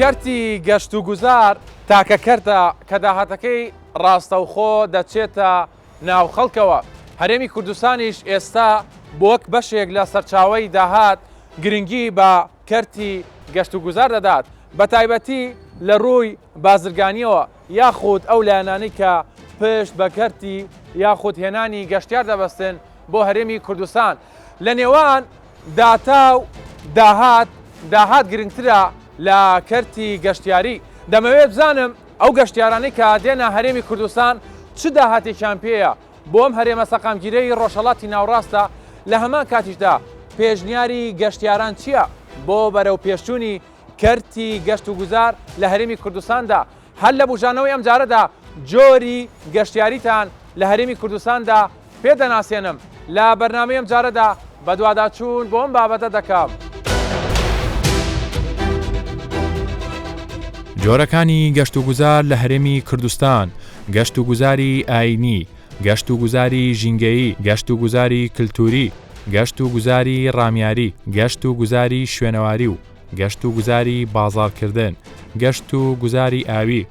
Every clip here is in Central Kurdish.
کەرتی گەشتوگوزار تاکە کەرتە کە داهاتەکەی ڕاستەوخۆ دەچێتە ناو خەڵکەوە، هەرێمی کوردستانیش ئێستا وەک بەشێک لە سەرچاوەی داهات گرنگی بە کەرتی گەشتوگوزار دەدات، بەتایبەتی لە ڕووی بازرگانییەوە یاخود ئەو لایەنانەی کە پشت بە کەرتی یاخود هێنانی گەشتیار دەبەستن بۆ هەرێمی کوردستان. لە نێوان داتا و داهات، داهات گرنگترە لە کەرتی گەشتیاری. دەمەوێت بزانم ئەو گەشتیارانەی کە دێنە هەرێمی کوردستان چ داهاتێکیان پێیە بۆ ئەم هەرێمە سەقامگیرەی ڕۆژهەڵاتی ناوڕاستە، لە هەمان کاتیشدا پێشنیاری گەشتیاران چییە بۆ بەرەوپێشچوونی کەرتی گەشتوگوزار لە هەرێمی کوردستاندا؟ هەر لە بوژانەوەی ئەمجارەدا جۆری گەشتیاریتان لە هەرێمی کوردستاندا پێ دەناسێنم، لە بەرنامەی ئەمجارەدا بەدواداچوون بۆ ئەم بابەتە دەکەم. جۆرەکانی گەشتوگوزار لە هەرێمی کوردستان، گەشتوگوزاری ئایینی، گەشتوگوزاری ژینگەیی، گەشتوگوزاری کلتووری، گەشتوگوزاری ڕامیاری، گەشتوگوزاری شوێنەواری و گەشتوگوزاری بازاڕکردن، گەشتوگوزاری ئاوی،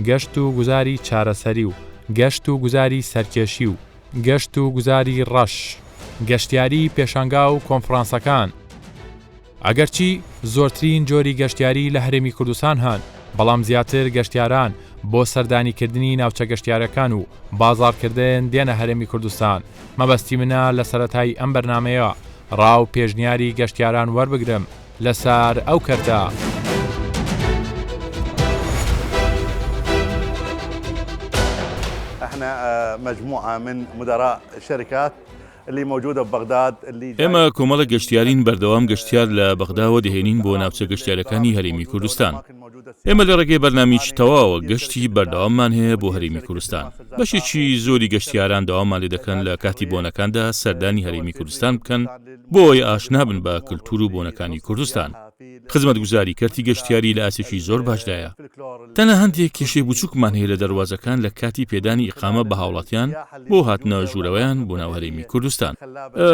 گەشت و گوزاری چارەسەری و گەشت و گوزاری سەرکێشی و گەشت و گوزاری ڕەش، گەشتیاری پێشانگا و کۆنفڕانسەکان. ئەگەرچی زۆرترین جۆری گەشتیاری لە هەرێمی کوردستان هەن، بەڵام زیاتر گەشتیاران بۆ سەردانیکردنی ناوچە گەشتیارەکان و بازاڕکردن دێنە هەرێمی کوردستان، مەبەستی منە لە سەرەتای ئەم بەرنامەیە ڕا و پێشنیاری گەشتیاران وەربگرم لەسەر ئەو کەرتە. ئێمە کۆمەڵێک گەشتیارین بەردەوام گەشتیار لە بەغداوە دەهێنین بۆ ناوچە گەشتیارەکانی هەرێمی کوردستان. ئێمە لە ڕێگەی بەرنامیی تەواوە گەشتی بەردەواممان هەیە بۆ هەرێمی کوردستان. بەشێکی زۆری گەشتیاران داوامان لێ دەکەن لە کاتی بۆنەکاندا سەردانی هەرێمی کوردستان بکەن بۆ ئەوەی ئاشنا بن بە کلتور و بۆنەکانی کوردستان. خزمەتگوزاری کەرتی گەشتیاری لە ئاستێکی زۆر باشدایە. تەنها هەندێک کێشەی بچووکمان هەیە لە دەروازەکان لە کاتی پێدانی ئیقامە بە هاوڵاتیان بۆ هاتنە ژوورەوەیان بۆ ناو هەرێمی کوردستان.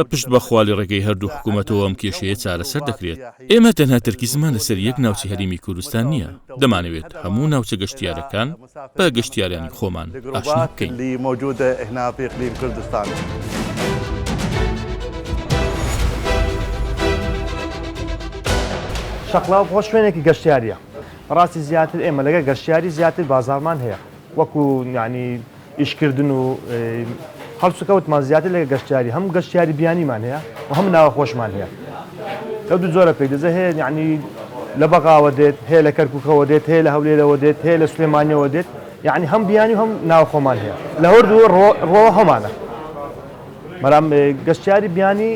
پشت بە خوا لە ڕێگەی هەردوو حکوومەتەوە ئەم کێشەیە چارەسەر دەکرێت. ئێمە تەنها تەرکیزمان لەسەر یەک ناوچەی هەرێمی کوردستان نییە، دەمانەوێت هەموو ناوچە گەشتیارەکان بە گەشتیارانی خۆمان ئاشنا بکەین. شەقڵاوە خۆ شوێنێکی گەشتیارییە. بەڕاستی زیاتر ئێمە لەگەڵ گەشتیاری زیاتر بازاڕمان هەیە وەکو یانی ئیشکردن و هەڵسوکەوتمان زیاتر لەگەڵ گەشتیاری هەم گەشتیاری بیانیمان هەیە و هەم ناوەخۆشمان هەیە لەو دوو جۆرە پێک دەزە هەیە یعنی لە بەغاوە دێت هەیە لە کەرکوکەوە دێت هەیە لە هەولێرەوە دێت هەیە لە سلێمانیەوە دێت یعنی هەم بیانی و هەم ناوخۆمان هەیە لە هەردوو ڕۆوە هەمانە بەڵام گەشتیاری بیانی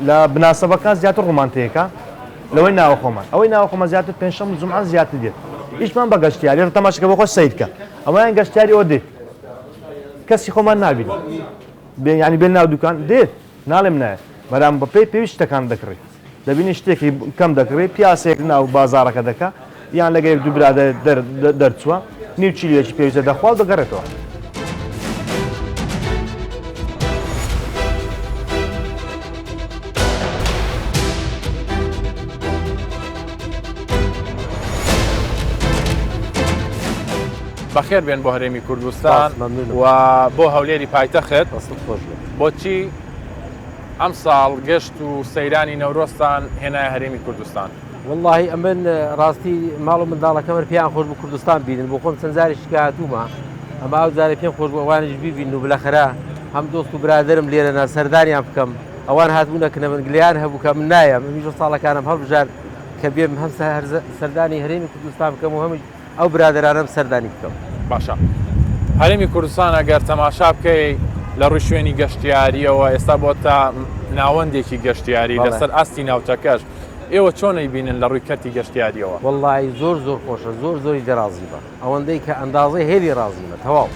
لە بناسەبەکان زیاتر ڕوومان تێکە لەوەی ناوەخۆمان ئەوەی ناوەخۆمان زیاتر پێنجشەم و جومعە زیاتر دێت ئیشمان بە گەشتیاری تەماشەکە بۆ خۆش سەیرکە ئەویان گەشتیاری ئەوە دێت کەسی خۆمان نابینی بێ یعنی بێ ناو دوکان دێت ناڵێم نایە بەرام بە پێی پێویست شتەکان دەکڕی دەبینی شتێکی کەم دەکڕی پیاسەیەک ناو بازاڕەکە دەکا یان لەگەڵ یەک دوو برادەر دەرچووە نیو کیلۆیەکی پێویستە دەخوا و دەگەڕێتەوە. بەخێر بێن بۆ هەرێمی کوردستان و بۆ هەولێری پایتەخت بۆچی ئەمساڵ گەشت و سەیرانی نەورۆزتان هێنایە هەرێمی کوردستان؟ وەڵاهی ئەمن ڕاستی ماڵ و منداڵەکەم هەر پێیان خۆش بوو کوردستان بینن بۆ خۆم چەند جارێکی کە هاتوومە ئەمە ئەو جارێ پێم خۆش بوو ئەوانیش بیبین و بلەخەرە هەم دۆست و برادەرم لێرەنا سەردانیان بکەم ئەوان هاتبوونە کنە من گلیان هەبوو کە من نایەم منیش ساڵەکانم هەڵبژارد کە بێم هەم سەردانی هەرێمی کوردستان بکەم و هەمیش ئەو برادەرانەم سەردانی بکەم. باشە هەرێمی کوردستان ئەگەر تەماشا بکەی لە ڕووی شوێنی گەشتیاریەوە ئێستا بۆتە ناوەندێکی گەشتیاری لەسەر ئاستی ناوچەکەش ئێوە چۆن ئەیبینن لە ڕووی کەرتی گەشتیاریەوە؟ وەڵڵاهی زۆر زۆر خۆشە زۆر زۆری لێ ڕازیمە ئەوەندەی کە ئەندازەی هەیە لێ ڕازیمە تەواو.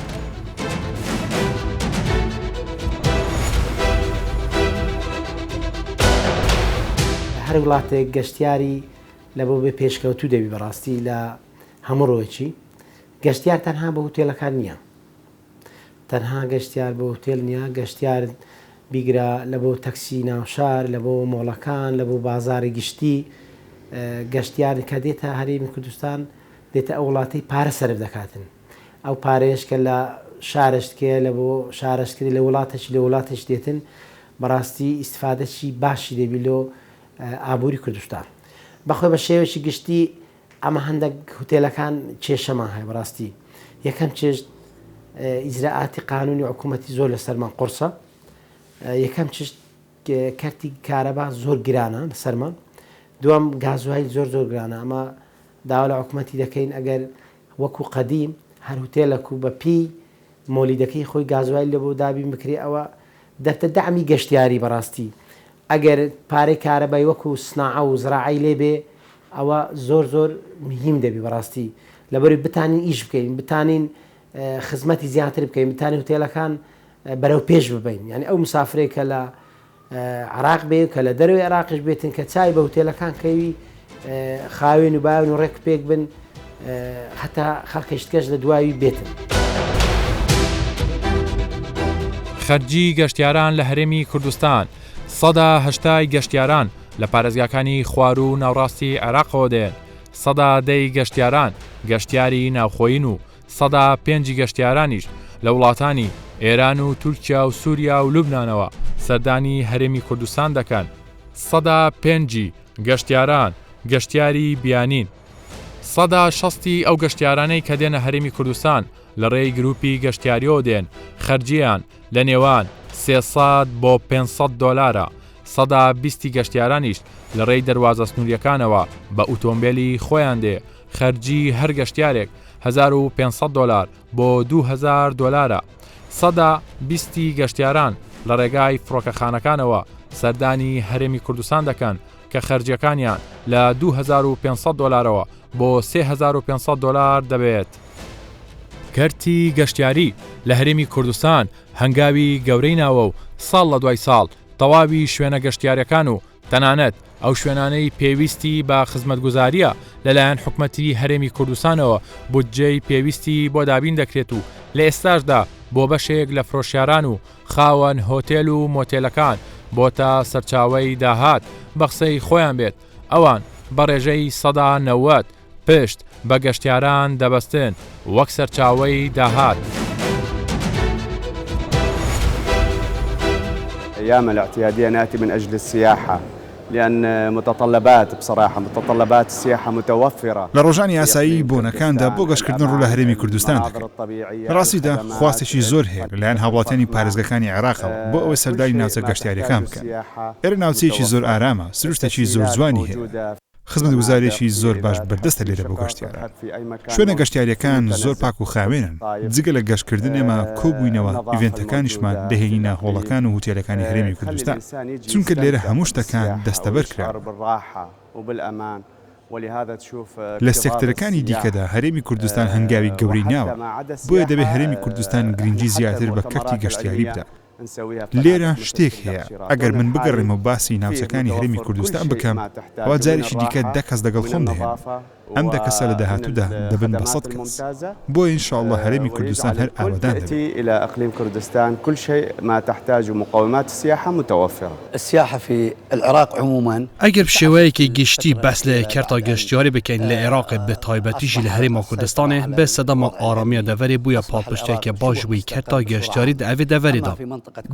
هەر وڵاتێک گەشتیاری لە بۆ بێ پێشکەوتوو دەبی بەڕاستی لە هەموو ڕووێکی گەشتیار تەنها بۆ هوتێلەکان نییە تەنها گەشتیار بۆ هوتێل نییە گەشتیار بیگرە لە بۆ تەکسی ناوشار لە بۆ مۆڵەکان لە بۆ بازاری گشتی. گەشتیار کە دێتە هەرێمی کوردستان دێتە ئەو وڵاتەی پارە سەرف دەکاتن ئەو پارەیەش کە لە شارەشتکەیە لە بۆ شارەشتکەی لە وڵاتەکی لە وڵاتێکی دێتن بەڕاستی ئیستفادەکی باشی دەبی لۆ ئابووری کوردستان بەخۆی بە شێوەیەکی گشتی ئەمە هەندێک هوتێلەکان کێشەمان هەیە بەڕاستی یەکەم چێژ ئیجرائاتی قانونی حکوومەتی زۆر لەسەرمان قورسە یەکەم چشت کەرتی کارەبا زۆر گرانە لەسەرمان دووەم گازوایل زۆر زۆر گرانە ئەمە داوا لە حکوومەتی دەکەین ئەگەر وەکو قەدیم هەر هوتێلەک و بە پێی مۆلیدەکەی خۆی گازوایل لە بۆ دابین بکرێ ئەوە دەبتە دەعمی گەشتیاری بەڕاستی ئەگەر پارەی کارەبای وەکو سناعە و زراعەی لێ بێ ئەوە زۆر زۆر مهیم دەبی بەڕاستی لەبەری بتانین ئیش بکەین بتانین خزمەتی زیاتر بکەین بتانین هوتێلەکان بەرەو پێش ببین یعنی ئەو مسافرێک کە لە عراق بێ کە لە دەروی عراقش بێتن کە چای بە هوتێلەکان کەوی خاوێن و باون و ڕێک پێک بن هەتا خەڵکەشتکەش لە دواوی بێتن. خەرجی گەشتیاران لە هەرێمی کوردستان سەدا هەشتای گەشتیاران لە پارێزگاکانی خواروو و ناوڕاستی عێراقەوە دێن، سەدا دەی گەشتیاران گەشتیاری ناوخۆیین و سەدا پێنجی گەشتیارانیش لە وڵاتانی ئێران و تورکیا و سووریا و لوبنانەوە سەردانی هەرێمی کوردستان دەکەن، سەدا پێنجی گەشتیاران گەشتیاری بیانین. سەدا شەستی ئەو گەشتیارانەی کە دێنە هەرێمی کوردستان لە ڕێی گروپی گەشتیاریەوە دێن، خەرجییان لە نێوان 300 بۆ 500 دۆلارە، سەدا بیستی گەشتیارانیش لە ڕێی دەروازە سنوورییەکانەوە بە ئوتۆمبێلی خۆیان دێ، خەرجی هەر گەشتیارێک 1500 دۆلار بۆ 2000 دۆلارە. سەدا بیستی گەشتیاران لە ڕێگای فڕۆکەخانەکانەوە سەردانی هەرێمی کوردستان دەکەن، کە خەرجیەکانیان لە 2500 دۆلارەوە بۆ 3500 دۆلار دەبێت. کەرتی گەشتیاری لە هەرێمی کوردستان هەنگاوی گەورەی ناوە و ساڵ لە دوای ساڵ تەواوی شوێنە گەشتیارەکان و تەنانەت ئەو شوێنانەی پێویستی بە خزمەتگوزارییە لەلایەن حکومەتی هەرێمی کوردستانەوە بودجەی پێویستی بۆ دابین دەکرێت و لە ئێستاشدا بۆ بەشێک لە فرۆشیاران و خاوەن هۆتێل و مۆتێلەکان بۆتە سەرچاوەی داهات، بە قسەی خۆیان بێت ئەوان بە ڕێژەی 90% پشت بە گەشتیاران دەبەستن وەک سەرچاوەی داهات. أيام الاعتيادية نأتي من أجل السياحة لأن متطلبات بصراحة متطلبات السياحة متوفرة لە ڕۆژانی ئاسایی بۆنەکاندا بۆ گەشتکردن ڕوو لە هەرێمی کوردستان دەکەین. لە ڕاستیدا خواستێکی زۆر هەیە لەلایەن هاوڵاتیانی پارێزگاکانی ڕێراقەوە بۆ ئەوەی سەردانی ناوچە گەشتیارییەکان بکەن. ئێرە ناوچەیەکی زۆر ئارامە، سروشتێکی زۆر جوانی هەیە. خزمەتگوزارییەکی زۆر باش بەردەستە لێرە بۆ گەشتیاران. شوێنە گەشتیارییەکان زۆر پاک و خاوێنن. جگە لە گەشتکردن ئێمە کۆبووینەوە ئیڤێنتەکانیشمان دەهێنینە هۆڵەکان و هوتێلەکانی هەرێمی کوردستان. چونکە لێرە هەموو شتەکان دەستەبەر کراون. لە سێکتەرەکانی دیکەدا هەرێمی کوردستان هەنگاوی گەورەی ناوە، بۆیە دەبێ هەرێمی کوردستان گرنگی زیاتر بە کەرتی گەشتیاری بدات. لێرە شتێک هەیە، ئەگەر من بگەڕێمەوە باسی ناوچەکانی هەرێمی کوردستان بکەم، ئەوا جارێکی دیکە دە کەس لەگەڵ خۆم دەهێنم، ئەم دە کەسە لە داهاتوودا دەبن بە سەد کەس. بۆیە ان شاء اللە هەرێمی کوردستان هەر ئاوەدان دەبێت. ئەگەر بە شێوەیەکی گشتی باس لە کەرتا گەشتیاری بکەین لە عێراق بە تایبەتیژی لە هەرێما کوردستانێ بە سەدەما ئارامیە دەڤەرێ بوویە پاڵپشتێکە باش بووی کەرتا گەشتیاری دە ئەڤێ دەڤەرێ دا.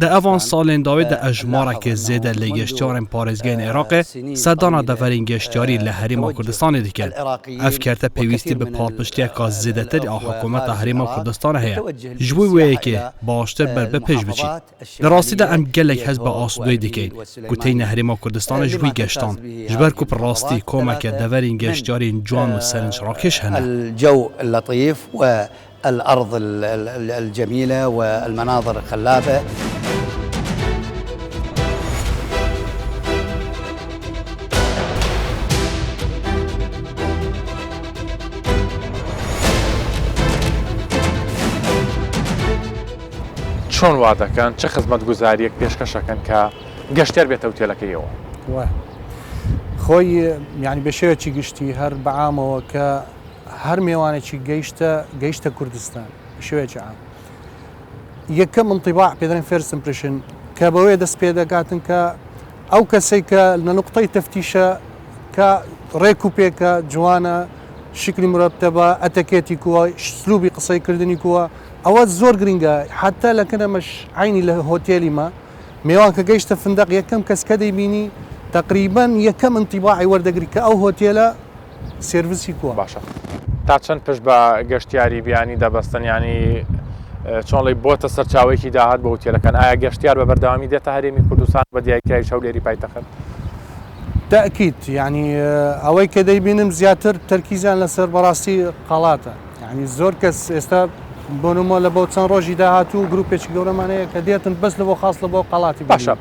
دە ئەڤان ساڵێن داوێ دە ئەژمارەکێ زێدە لە گەشتیارên پارێزگەیên عێراقێ سەردانا دەڤەرên گەشتیاری لە هەرێما کوردستانێ دکەن. ئەڤ کەرتە پێویستی بە پاڵپشتیەکا زێدەتر ئا حکوومەتا هەرێما کوردستانە هەیە ژ بۆی وێ یەکێ باشتر بەر بە پێش بچیت. لە ڕاستیدا ئەم گەلێک هەست بە ئاسوودەی دکەین کو تێینە هەرێما کوردستانە ژ بووی گەشتان ژ بەر کو ڕاستی کۆمەکە دەڤەرین گەشتیارین جوان و سەرنجڕاکێش هەنە. الأرض الجميلة والمناظر الخلابة. چۆن وا دەکەن چ خزمەتگوزاریەک پێشکەشەکەن کە گەشتیار بێتە وتێلەکەیەوە؟ خۆی یعنی بە شێوەکی گشتی هەر بەعامەوە کە هەر مێوانێکی گەیشتە گەیشتە کوردستان بە شێوەیەکی عام یەکەم انطباع پێ دەڵێن first impression کە بەوەیە دەست پێ دەکاتن کە ئەو کەسەی کە لە نقطەی تەفتیشە کە ڕێک و پێکە، جوانە، شکلی مرەتەبە، ئەتەکێتی کووە، سلوبی قسەی کردنی کووە، ئەوە زۆر گرنگە، حەتا لە کنەمەش عەینی لە هۆتێلی مە، مێوان کە گەیشتە فندەق یەکەم کەس کە دەیبینی تەقریبەن یەکەم ئینتیباعی وەردەگری کە ئەو هۆتێلە سێرڤسی کووە. باشە تا چەند پشت بە گەشتیاری بیانی دەبەستن یانی چۆن ڵی بۆتە سەرچاوەیەکی داهات بۆ هوتێلەکان ئایا گەشتیار بە بەردەوامی دێتە هەرێمی کوردستان بە دیاریکراویش هەولێری پایتەخت؟ تەئکید یانی ئەوەی کە دەیبینم زیاتر تەرکیزیان لەسەر بەڕاستی قەڵاتە یانی زۆر کەس ئێستا بۆ نموونە لە بۆ چەند ڕۆژی داهاتوو گروپێکی گەورەمان هەیە کە دێتن بەس لە بۆ خاص لە بۆ قەڵاتی باشە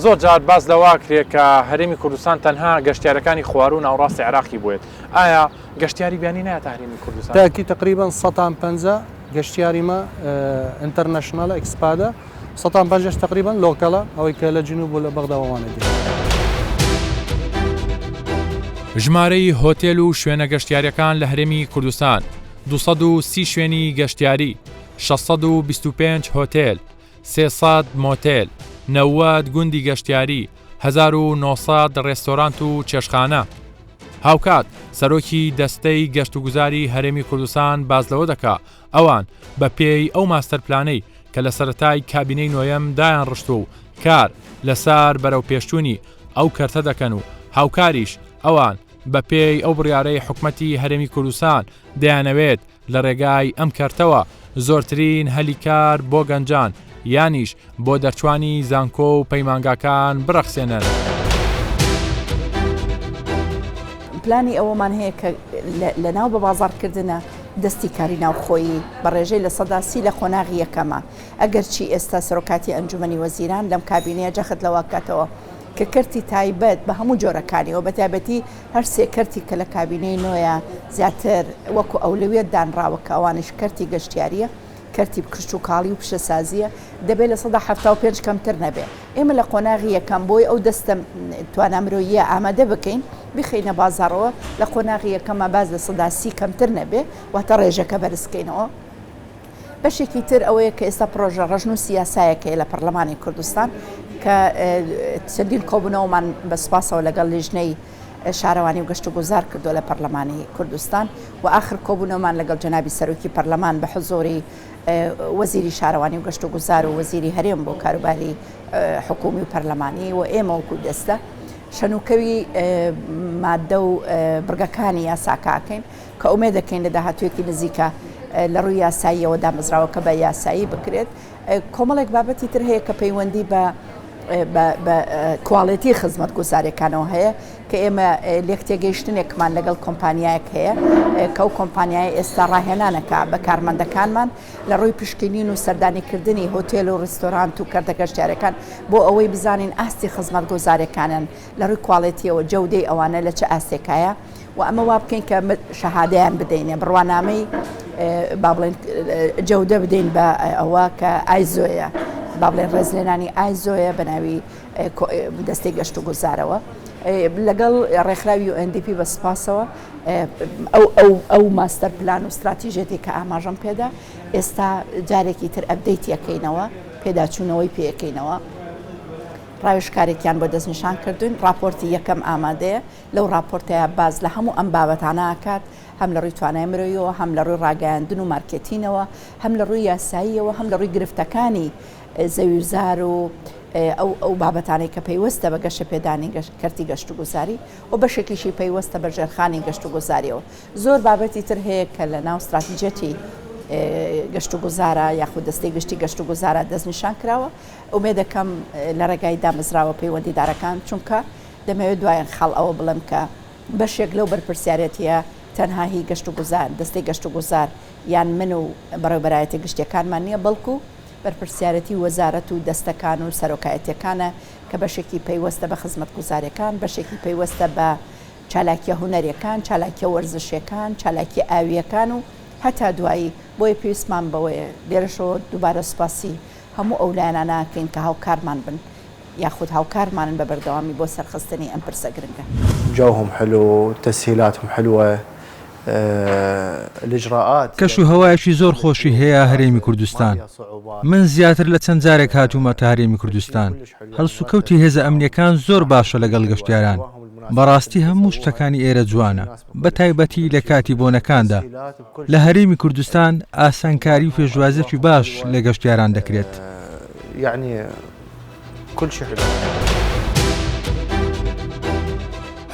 زۆر جار باس لەوە کرێ کە هەرێمی کوردستان تەنها گەشتیارەکانی خواروو و ناوەڕاستی عێراقی بوێت ئایا گەشتیاری بیانی نایەتە هەرێمی کوردستان؟ تاکی تقریبا سەتان پەنجا گەشتیاری مە international expat ە سەتان پەنجاش تقریبا local ە ئەوەی کە لە جنوب و لە بەغدا وانە دێن. ژمارەی هۆتێل و شوێنە گەشتیارییەکان لە هەرێمی کوردستان 230 شوێنی گەشتیاری، 625 هۆتێل، 300 مۆتێل، 90 گوندی گەشتیاری، 1900 ڕێستۆرانت و چێشتخانە. هاوکات سەرۆکی دەستەی گەشتوگوزاری هەرێمی کوردستان باس لەوە دەکا ئەوان بە پێی ئەو ماستەرپلانەی کە لە سەرەتای کابینەی نۆیەم دایانڕشتووە و کار لەسار بەرەوپێشچوونی ئەو کەرتە دەکەن و هاوکاریش ئەوان بە پێی ئەو بڕیارەی حکومەتی هەرێمی کوردستان دەیانەوێت لە ڕێگای ئەم کەرتەوە زۆرترین هەلی کار بۆ گەنجان یانیش بۆ دەرچوانی زانکۆ و پەیمانگاکان بڕەخسێنن. پلانی ئەوەمان هەیە کە لەناو بە بازاڕکردنە دەستی کاری ناوخۆیی بە ڕێژەی 30% لە قۆناغی یەکەمە ئەگەرچی ئێستا سەرۆکاتی ئەنجومەنی وەزیران لەم کابینەیە جەخت لەوە کاتەوە کە کەرتی تایبەت بە هەموو جۆرەکانیەوە بە تایبەتی هەر سێ کەرتی کە لە کابینەی نۆیە زیاتر وەکو ئەولەویەت دانراوە کە ئەوانیش کەرتی گەشتیاریە کەرتی کشتوکاڵی و پیشەسازییە، دەبێت 75% کەمتر نەبێت. ئێمە لە قۆناغی یەکەم بۆی ئەو دەستە توانا مرۆییە ئامادە بکەین، بیخەینە بازاڕەوە، لە قۆناغی یەکەما باس 30% کەمتر نەبێت، واتە ڕێژەکە بەرز بکەینەوە. بەشێکی تر ئەوەیە کە ئێستا پڕۆژە ڕەشنووسی یاسایەک هەیە لە پەرلەمانی کوردستان کە چەندین کۆبوونەوەمان بە سوپاسەوە لەگەڵ لیژنەی شارەوانی و گەشتوگوزار کردووە لە پەرلەمانی کوردستان و ئاخر کۆبوونەوەمان لەگەڵ جەنابی سەرۆکی پەرلەمان بە حزۆری وەزیری شارەوانی و گەشتوگوزار و وەزیری هەرێم بۆ کاروباری حکومی و پەرلەمانی و ئێمە وەکو دەستە شەنوکەوی مادە و بڕگەکانی یاساکەکەین کە ئومێد دەکەین لە داهاتوویەکی نزیکە لە ڕووی یاساییەوە دامەزراوەکە بە یاسایی بکرێت کۆمەڵێک بابەتی تر هەیە کە پەیوەندی بە بە کواڵێتی خزمەتگوزاریەکانەوە هەیە کە ئێمە لێکتێگەیشتنێکمان لەگەڵ کۆمپانیایەک هەیە کە ئەو کۆمپانیای ئێستا ڕاهێنانەکە بە کارمەندەکانمان لە ڕووی پشکنین و سەردانیکردنی هۆتێل و ڕیستۆرانت و کەرتە گەشتیارەکان بۆ ئەوەی بزانین ئاستی خزمەتگوزاریەکانیان لە ڕووی کواڵێتیەوە جەودەی ئەوانە لە چ ئاستێکایە و ئەمە وا بکەین کە شەهادەیان بدەینێ بڕوانامەی با بڵێن جەودە بدەین بە ئەوە کە ئایزۆیە با بڵێن ڕێزلێنانی ئایزۆیە بە ناوی دەستەی گەشت و گوزارەوە لەگەڵ ڕێکخراوی UNDP بە سپاسەوە ئەو ئەو ئەو ماستەر پلان و ستراتیژێتی کە ئاماژەم پێدا ئێستا جارێکی تر update یەکەینەوە پێداچوونەوەی پێەکەینەوە ڕاوێژکارێکیان بۆ دەستنیشان کردوین ڕاپۆرتی یەکەم ئامادەیە لەو ڕاپۆرتەیا باس لە هەموو ئەم بابەتانە ئەکات، هەم لە ڕووی توانای مرۆییەوە، هەم لە ڕووی ڕاگەیاندن و مارکێتینەوە، هەم لە ڕووی یاساییەوە، هەم لە ڕووی گرفتەکانی زەویوزار و ئەو ئەو بابەتانەی کە پەیوەستە بە گەشەپێدانی کەرتی گەشتوگوزاری و بەشێکیشی پەیوەستە بە ژێرخانی گەشتوگوزاریەوە. زۆر بابەتی تر هەیە کە لە ناو ستراتیجیەتی گەشتوگوزارا یاخود دەستەی گشتی گەشتوگوزارا دەستنیشان کراوە. ئومێدەکەم لە ڕێگای دامەزراوە پەیوەندیدارەکان چونکە دەمەوێت دوایین خاڵ ئەوە بڵێم کە بەشێک لەو بەرپرسیارێتییە تەنها هی گەشتوگوزار، دەستەی گەشتوگوزار یان من و بەڕێوەبەرایەتیە گشتیەکانمان نییە، بەڵکو بەرپرسیارێتی وەزارەت و دەستەکان و سەرۆکایەتیەکانە کە بەشێکی پەیوەستە بە خزمەتگوزاریەکان، بەشێکی پەیوەستە بە چالاکیە هونەریەکان، چالاکیە وەرزشیەکان، چالاکیە ئاوییەکان و هەتا دوایی، بۆیە پێویستمان بەوەیە لێرەشەوە دووبارە سوپاسی هەموو ئەو لایەنانە ئەکەین کە هاوکارمان بن یاخود هاوکارمانن بە بەردەوامی بۆ سەرخستنی ئەم پرسە گرنگە. جوهم حلو تسهیلاتهم حلوە الاجراءات. کەش و هەوایەکی زۆر خۆشی هەیە هەرێمی کوردستان. من زیاتر لە چەند جارێک هاتوومەتە هەرێمی کوردستان. هەڵسوکەوتی هێزە ئەمنییەکان زۆر باشە لەگەڵ گەشتیاران. بەڕاستی هەموو شتەکانی ئێرە جوانە، بە تایبەتی لە کاتی بۆنەکاندا. لە هەرێمی کوردستان ئاسانکاری و پێشوازییەکی باش لە گەشتیاران دەکرێت.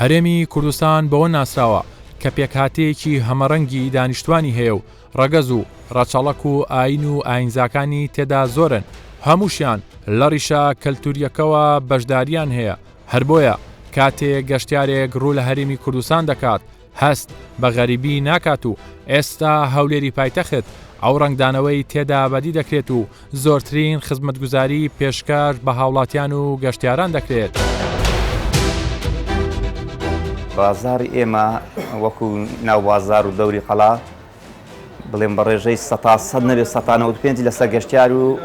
هەرێمی کوردستان بەوە ناسراوە کە پێکهاتەیەکی هەمەڕەنگی دانیشتوانی هەیە و ڕەگەز و ڕەچەڵەک و ئایین و ئایینزاکانی تێدا زۆرن، هەمووشیان لە ڕیشە کەلتورییەکەوە بەشدارییان هەیە، هەر بۆیە کاتێ گەشتیارێک ڕوو لە هەرێمی کوردستان دەکات هەست بە غەریبی ناکات و ئێستا هەولێری پایتەخت ئەو ڕەنگدانەوەی تێدا بەدی دەکرێت و زۆرترین خزمەتگوزاری پێشکەش بە هاوڵاتیان و گەشتیاران دەکرێت. بازاڕی ئێمە وەکو ناو بازاڕ و دەوری قەڵا بڵێم بە ڕێژەی سەتا سەد نەبێت سەتا 95 لەسەر گەشتیار و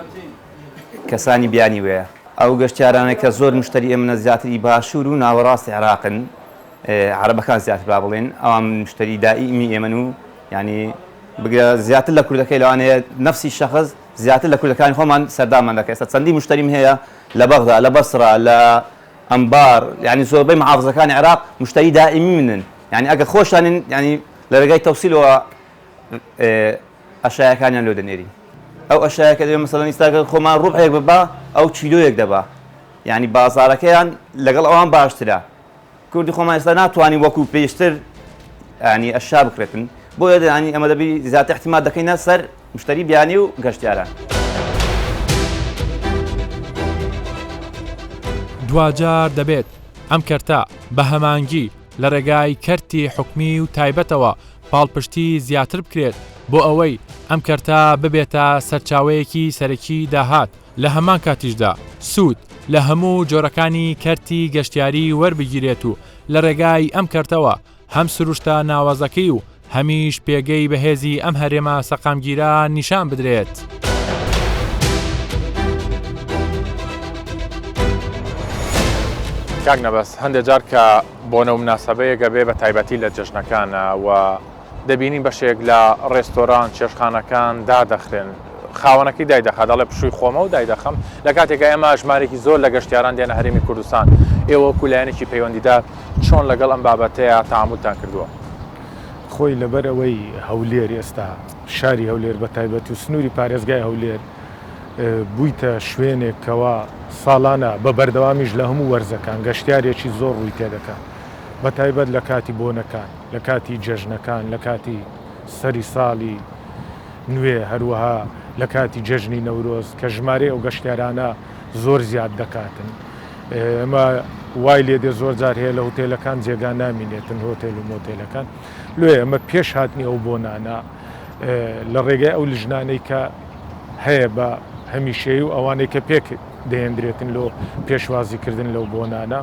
کەسانی بیانی وەیە. ئەو گەشتیارانەی کە زۆر مشتەری ئێمەنە زیاتری باشوور و ناوەڕاستی عێراقن، عەرەبەکان زیاتر با بڵێین ئەوان مشتەری دائیمی ئێمەن و یانی بگرە زیاتر لە کوردەکەی لەوانەیە نەفسی شەخس زیاتر لە کوردەکانی خۆمان سەردانمان دەکەن ئێستا چەندین مشتەریم هەیە لە بەغدا لە بەسرا لە ئەنبار یانی زۆربەی محافزەکانی عێراق مشتەری دائیمی منن یانی ئەگەر خۆشیانن یانی لە ڕێگای تەوسیلەوە ئەشایەکانیان لۆ دەنێرین ئەو ئەشایە کە دەبێ مەسەلەن ئیستا گەر خۆمان ڕوبعێک ببا ئەو کیلۆیەک دەبا یانی بازارەکەیان لەگەڵ ئەوان باشترە کوردی خۆمان ئێستا ناتوانین وەکو پێشتر ینی ئەشا بکرێتن بۆیە ینی ئەمە دەبی زیاتر احتیمال دەکەینە سەر مشتری بیانی و گەشتیاران. دواجار دەبێت ئەم کەرتە بە هەمانگی لە ڕێگای کەرتی حکومی و تایبەتەوە پاڵپشتی زیاتر بکرێت بۆ ئەوەی ئەم کەرتە ببێتە سەرچاوەیەکی سەرەکی داهات، لە هەمان کاتیشدا سوود لە هەموو جۆرەکانی کەرتی گەشتیاری وەربگیرێت و لە ڕێگای ئەم کەرتەوە هەم سروشتە ناوازەکەی و هەمیش پێگەی بەهێزی ئەم هەرێمە سەقامگیرە نیشان بدرێت. کاک نەبەز هەندێک جار کە بۆنە و مناسەبەیەک ئەبێ بە تایبەتی لە جەژنەکانە و دەبینین بەشێک لە ڕێستۆران چێشتخانەکان دادەخرێن خاوەنەکەی دایدەخات دەڵێ پشووی خۆمە و دایدەخەم لە کاتێکا ئێمە ژمارێکی زۆر لە گەشتیاران دێنە هەرێمی کوردستان ئێوە وەکو لایەنێکی پەیوەندیدار چۆن لەگەڵ ئەم بابەتەیە تەعامولتان کردووە؟ خۆی لەبەر ئەوەی هەولێر ئێستا شاری هەولێر بە تایبەت و سنووری پارێزگای هەولێر بوویتە شوێنێک کەوا ساڵانە بە بەردەوامیش لە هەموو وەرزەکان گەشتیارێکی زۆر ڕووی تێدەکات بە تایبەت لە کاتی بۆنەکان لە کاتی جەژنەکان لە کاتی سەری ساڵی نوێ هەروەها لە کاتی جەژنی نەورۆز کە ژمارەی ئەو گەشتیارانە زۆر زیاد دەکاتن ئەمە وای لێ دێ زۆر جار هەیە لە هوتێلەکان جێگا نامینێتن هۆتێل و مۆتێلەکان لۆیە ئەمە پێش هاتنی ئەو بۆنانە لە ڕێگای ئەو لژنانەی کە هەیە بە هەمیشەیی و ئەوانەی کە پێک دەهێندرێتن لۆ پێشوازی کردن لەو بۆنانە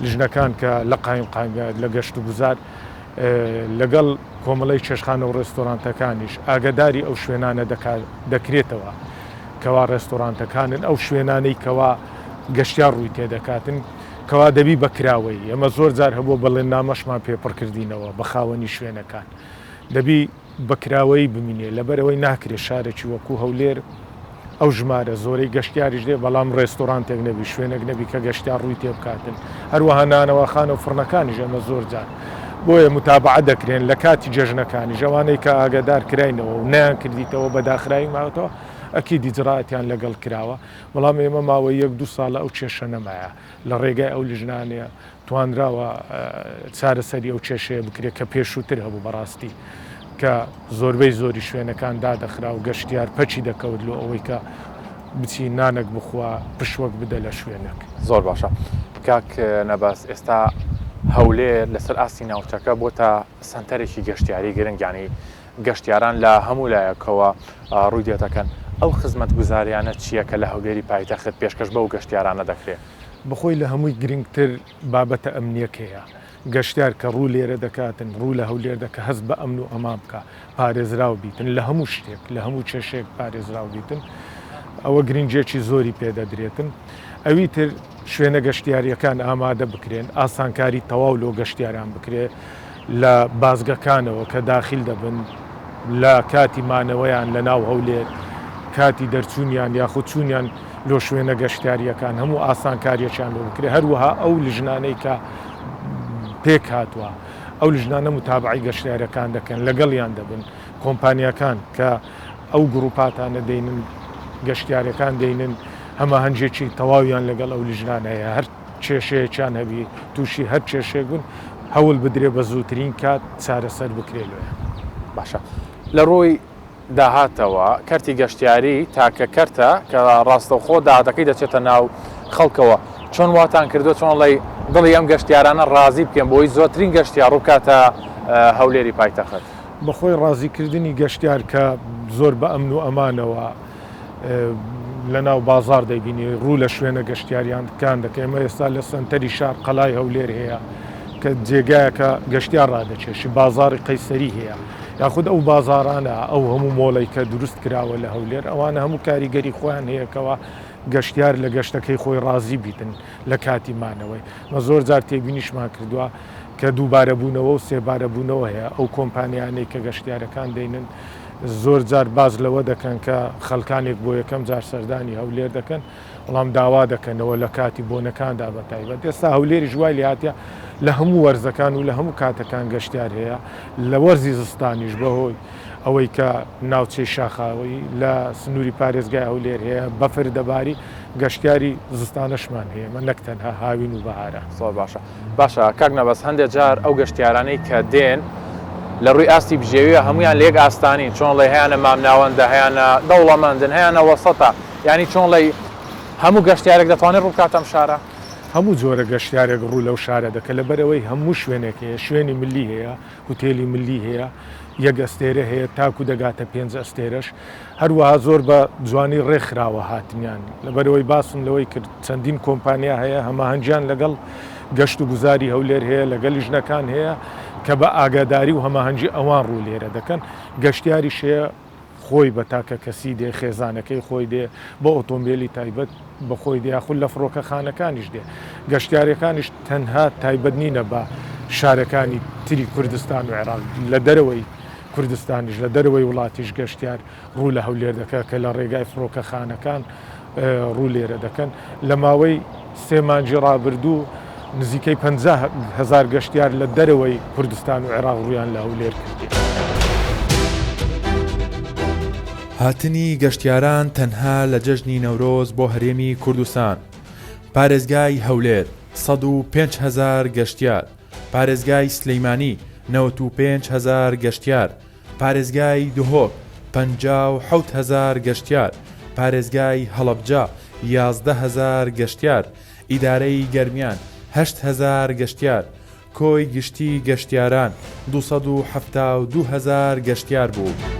لژنەکان کە لە قایم قامیات لە گەشت و گوزار لەگەڵ کۆمەڵەی چێشتخانە و ڕێستۆرانتەکانیش ئاگەداری ئەو شوێنانە دەکرێتەوە کەوا ڕێستۆرانتەکانن ئەو شوێنانەی کەوا گەشتیار ڕووی تێدەکاتن کەوا دەبی بە کراوەیی ئەمە زۆر جار هەبووە بەڵێننامەشمان پێ پڕکردینەوە بە خاوەنی شوێنەکان دەبی بە کراوەیی بمینێ لەبەرئەوەی ناکرێ شارێکی وەکو هەولێر ئەو ژمارە زۆرەی گەشتیاریش دێ بەڵام ڕێستۆرانتێک نەبی شوێنێک نەبی کە گەشتیار ڕووی تێ بکاتن هەروەها نانەواخانە و فڕنەکانیش ئەمە زۆر جار بۆیە متابعە دەکرێن لە کاتی جەژنەکانیش ئەوانەی کە ئاگادار کراینەوە و نەیان کردیتەوە بە داخراوی ماوەتەوە ئەکید ئیجرائاتیان لەگەڵ کراوە بەڵام ئێمە ماوەی یەک دوو ساڵە ئەو کێشە نەمایە لە ڕێگای ئەو لژنانەیە توانراوە چارەسەری ئەو کێشەیە بکرێت کە پێشووتر هەبوو بەڕاستی کە زۆربەی زۆری شوێنەکان دادەخرا و گەشتیار پەکی دەکەوت لۆ ئەوەی کە بچی نانەک بخوا پشوەک بدە لە شوێنەک. زۆر باشە کاک نەبەز ئێستا هەولێر لەسەر ئاستی ناوچەکە بۆتە سەنتەرێکی گەشتیاری گرنگ یانی گەشتیاران لە هەموو لایەکەوە ڕووی دێتەکەن ئەو خزمەتگوزاریانە چییە کە لە هەولێری پایتەخت پێشکەش بەو گەشتیارانە دەکرێ؟ بەخۆی لە هەمووی گرنگتر بابەتە ئەمنیەکەیە، گەشتیار کە ڕوو لێرە دەکاتن، ڕوو لە هەولێر دەکا هەست بە ئەمن و ئەمان بکا، پارێزراو بیتن لە هەموو شتێک، لە هەموو کێشەیەک پارێزراو بیتن، ئەوە گرنگیەکی زۆری پێ دەدرێتن. ئەوی تر شوێنە گەشتیاریەکان ئامادە بکرێن، ئاسانکاری تەواو لۆ گەشتیاران بکرێ لە بازگەکانەوە کە داخیل دەبن لە کاتی مانەوەیان لە ناو هەولێر، کاتی دەرچوونیان یاخود چوونیان لۆ شوێنە گەشتیارییەکان هەموو ئاسانکارییەکیان لۆ بکرێت، هەروەها ئەو لژنانەی کە پێک هاتووە ئەو لیژنانە متابعەی گەشتیارەکان دەکەن لەگەڵیان دەبن کۆمپانیاکان کە ئەو گروپاتانە دەینن گەشتیارەکان دەینن هەماهەنگێکی تەواویان لەگەڵ ئەو لیژنانە هەیە هەر کێشەیەکیان هەبی تووشی هەر کێشەیەک بوون هەوڵ بدرێ بە زووترین کات چارەسەر بکرێ لۆیان. باشە لە ڕووی داهاتەوە کەرتی گەشتیاری تاکە کەرتە کە ڕاستەوخۆ داهاتەکەی دەچێتە ناو خەڵکەوە چۆن واتان کردووە چۆن ڵی دڵی ئەم گەشتیارانە ڕازی بکەن بۆی زۆرترین گەشتیار ڕووبکاتە هەولێری پایتەخت؟ بەخۆی ڕازیکردنی گەشتیار کە زۆر بە ئەمن و ئەمانەوە لەناو بازاڕ دەیبینی ڕوو لە شوێنە گەشتیاریانکان دەکەن ئێمە ئێستا لە سەنتەری شار قەلای هەولێر هەیە کە جێگایەکە گەشتیار ڕادەکێشی بازاڕی قەیسەری هەیە یاخود ئەو بازاڕانە ئەو هەموو مۆڵەی کە دروست کراوە لە هەولێر ئەوانە هەموو کاریگەری خۆیان هەیە کەوا گەشتیار لە گەشتەکەی خۆی ڕازی بیتن لە کاتی مانەوەی مە زۆر جار تێبینیشمان کردووە کە دووبارەبوونەوە و سێبارەبوونەوە هەیە ئەو کۆمپانیانەی کە گەشتیارەکان دەینن زۆر جار باس لەوە دەکەن کە خەڵکانێک بۆ یەکەم جار سەردانی هەولێر دەکەن، بەڵام داوا دەکەنەوە لە کاتی بۆنەکاندا بە تایبەت. ئێستا هەولێریش وای لێهاتیە لە هەموو وەرزەکان و لە هەموو کاتەکان گەشتیار هەیە، لە وەرزی زستانیش بەهۆی ئەوەی کە ناوچەی شاخاوی لە سنووری پارێزگای هەولێر هەیە بەفر دەباری، گەشتیاری زستانەشمان هەیە مە نەک تەنها هاوین و بەهاران. زۆر باشە. باشە کاک نەبەز هەندێ جار ئەو گەشتیارانەی کە دێن لە ڕووی ئاستی بژێویە هەمویان لە یەک ئاستانین چۆن ڵێ هەیانە مامناوەندە هەیانە دەوڵەمەندن هەیانە وەسەتە یانی چۆن ڵێی هەموو گەشتیارێک دەتوانێت ڕوو بکاتە ئەم شارە؟ هەموو جۆرە گەشتیارێک ڕوو لەو شارە دەکات لەبەرئەوەی هەموو شوێنێک هەیە شوێنی ملی هەیە هوتێلی ملی هەیە یەک ئەستێرە هەیە تاکو دەگاتە پێنج ئەستێرەش هەروەها زۆر بە جوانی ڕێکخراوە هاتنیان، لەبەرئەوەی باسم لەوەی کرد چەندین کۆمپانیا هەیە هەماهەنگیان لەگەڵ گەشت و گوزاری هەولێر هەیە، لەگەل لیژنەکان هەیە کە بە ئاگاداری و هەماهەنگی ئەوان ڕوو لێرە دەکەن، گەشتیاریش هەیە خۆی بە تاکە کەسی دێ، خێزانەکەی خۆی دێ، بە ئۆتۆمبێلی تایبەت بە خۆی دێ یاخود لە فڕۆکەخانەکانیش دێ، گەشتیارەکانیش تەنها تایبەت نینە بە شارەکانی تری کوردستان و عێراق لە دەرەوەی کوردستانیش لە دەرەوەی وڵاتیش گەشتیار ڕوو لە هەولێر دەکات کە لە ڕێگای فڕۆکەخانەکان ڕوو لێرە دەکەن. لە ماوەی سێ مانگی ڕابردوو نزیکەی 50 هەزار گەشتیار لە دەرەوەی کوردستان و عێراق ڕوویان لە هەولێر کردیە. هاتنی گەشتیاران تەنها لە جەژنی نەورۆز بۆ هەرێمی کوردستان، پارێزگای هەولێر، 105 هەزار گەشتیار. پارێزگای سلیمانی 95 هەزار گەشتیار، پارێزگای دهۆک 57 هەزار گەشتیار، پارێزگای هەڵەبجە 11 هەزار گەشتیار، ئیدارەی گەرمیان 8000 گەشتیار، کۆی گشتی گەشتیاران 272 هەزار گەشتیار بوو.